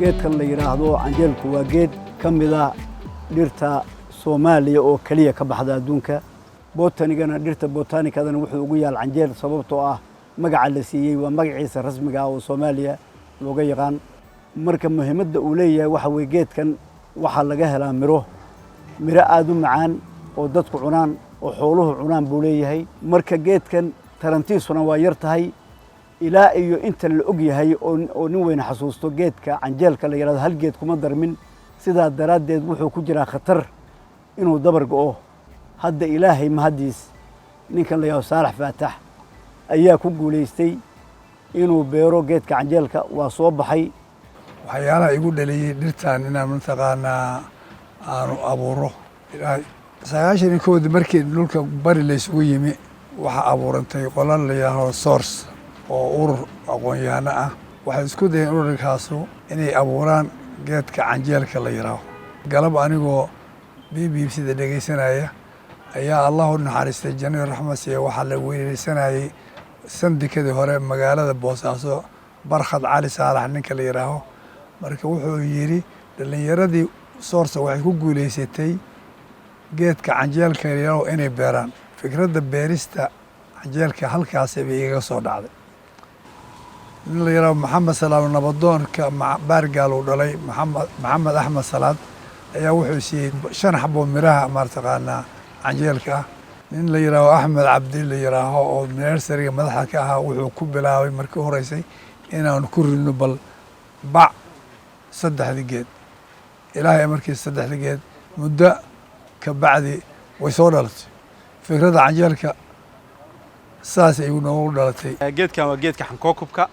Geedkan la yidhaahdo canjeelku waa geed ka mid ah dhirta Soomaaliya oo keliya ka baxda adduunka. Botanigana, dhirta botanikadana wuxuu ugu yaal canjeel, sababtoo ah magaca la siiyey waa magaciisa rasmiga ah oo Soomaaliya looga yaqaan. Marka muhiimadda uu leeyahay waxa weye, geedkan waxaa laga helaa miro, miro aada u macaan oo dadku cunaan oo xooluhu cunaan buu leeyahay. Marka geedkan tarantiisuna waa yar tahay. Ilaa iyo inta la og yahay oo nin weyne xasuusto, geedka canjeelka la yidhahdo hal geed kuma darmin. Sidaa daraaddeed wuxuu ku jiraa khatar inuu dabar go'o. Hadda Ilaahay mahaddiis, ninkan la yidhahdo Saalax Faatax ayaa ku guulaystay inuu beero geedka canjeelka. Waa soo baxay. Waxyaalaha igu dhaliyey dhirtan inaan mataqaanaa aanu abuuro, 91-dii markii dhulka bari laysugu yimi, waxaa abuurantay qola la yidhaaho Source oo urur aqoon-yahano ah. Waxay isku dayeen ururkaasu inay abuuraan geedka canjeelka la yidhaaho. Galab anigoo BBC-da dhegaysanaya ayaa, Allahu naxariistay, jannada raxmad siiya, waxaa la weyneysanayay sandikadii hore magaalada Boosaaso, Barkhad Cali Saalax ninka la yidhaaho. Marka wuxuu yidhi, dhallinyaradii Source waxay ku guulaysatay geedka canjeelka la yidhaaho inay beeraan. Fikradda beerista canjeelka halkaasi bay igaga soo dhacday. Nin la yidhaaho Maxamed Salaam, nabadoonka Baargaal uu dhalay, Maxamed Axmed Salaad, ayaa wuxuu siiyey 5 xabo miraha mataqaanaa canjeelka ah. Nin la yidhaaho Axmed Cabdi la yidhaaho oo nursery-ga madaxda ka ahaa wuxuu ku bilaabay markii u horeysay inaanu ku ridno bal bac saddexdii geed. Ilaahay markii saddexdii geed muddo ka bacdi way soo dhalatay. Fikradda canjeelka saas igu noogu dhalatay. Geedkan waa geedka xankookubka.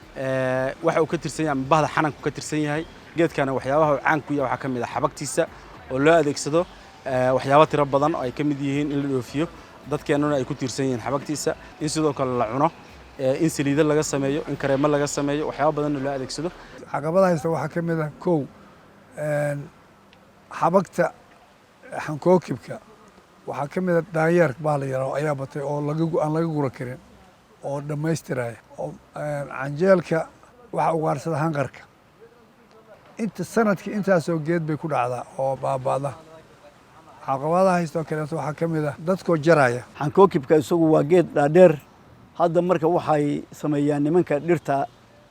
Waxa uu ka tirsan yahay ama bahda xananku ka tirsan yahay. Geedkana waxyaabaha uu caan ku yahay waxaa ka mid ah xabagtiisa oo loo adeegsado waxyaabo tiro badan oo ay ka mid yihiin in la dhoofiyo, dadkeennuna ay ku tiirsan yihiin xabagtiisa, in sidoo kale la cuno, in saliido laga sameeyo, in kareemo laga sameeyo, waxyaabo badanna loo adeegsado. Caqabada haysta waxaa ka mid ah, kow, xabagta xankookibka waxaa ka mid ah daanyeerka baa la yidhaho ayaa batay oo laga aan laga gura karin oo dhammaystiraya. Oo canjeelka waxaa ugaarsada hanqarka. Inta sanadkii intaasoo geed bay ku dhacdaa oo baaba'da. Caqabadaha haystoo kaleeto waxaa ka mid ah dadkoo jaraya. Xankookibka isagu waa geed dhaadheer. Hadda marka waxay sameeyaan nimanka dhirta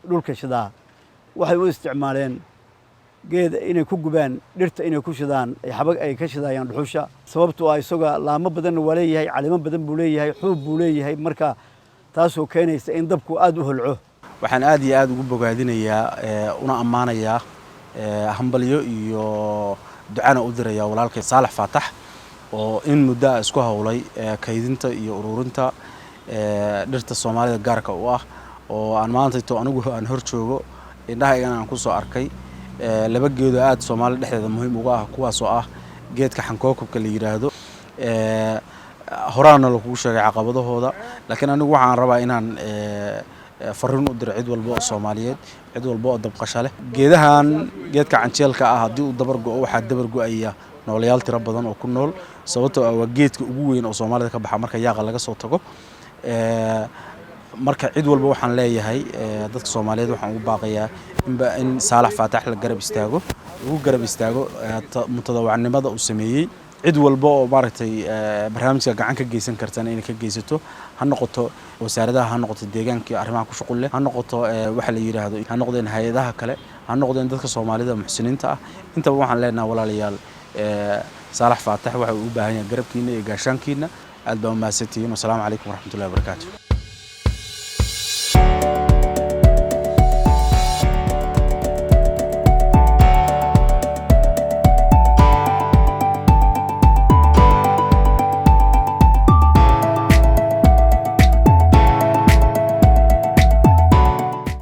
dhulka shidaa, waxay u isticmaaleen geed inay ku gubaan dhirta, inay ku shidaan, ay xabag ay ka shidayaan dhuxusha, sababtoo ah isaga laamo badanna waa leeyahay, caleemo badan buu leeyahay, xuub buu leeyahay. Marka taasoo keenaysa in dabku aada u holco. Waxaan aad iyo aad ugu bogaadinayaa, una ammaanayaa, hambalyo iyo ducana u dirayaa walaalkay Saalax Faatax oo in muddo ah isku howlay kaydinta iyo ururinta dhirta Soomaalida gaarka u ah, oo aan maantayto anigu aan hor joogo, indhahaygana aan kusoo arkay laba geedoo aad Soomaalida dhexdeeda muhiim uga ah, kuwaasoo ah geedka xankookubka la yidhaahdo. Horaana lakugu sheegay caqabadahooda, laakiin anigu waxaan rabaa inaan fariin u diro cid walba oo Soomaaliyeed, cid walba oo dabqasho leh. Geedahan, geedka canjeelka ah, haddii uu dabar go'o, waxaa dabar go'aya noolayaal tiro badan oo ku nool, sababtoo ah waa geedka ugu weyn oo Soomaalida ka baxa marka yaaqa laga soo tago. Marka cid walba waxaan leeyahay, dadka Soomaaliyeed waxaan ugu baaqayaa inba in Saalax Faatax la garab istaago, lagu garab istaago mutadawacnimada uu sameeyey. Cid walba oo maaragtay barnaamijka gacan ka geysan kartana inay ka geysato, ha noqoto wasaaradaha, ha noqoto deegaanka iyo arrimaha ku shuqul leh, ha noqoto waxa la yidhaahdo, ha noqdeen hay-adaha kale, ha noqdeen dadka Soomaalida muxsiniinta ah. Intaba waxaan leenahay, walaalayaal, Saalax Faatax waxa uu u baahan yahay garabkiina iyo gaashaankiina. Aad baa umahadsantihiin. Wasalaamu calaykum waraxmatullahi wabarakaatu.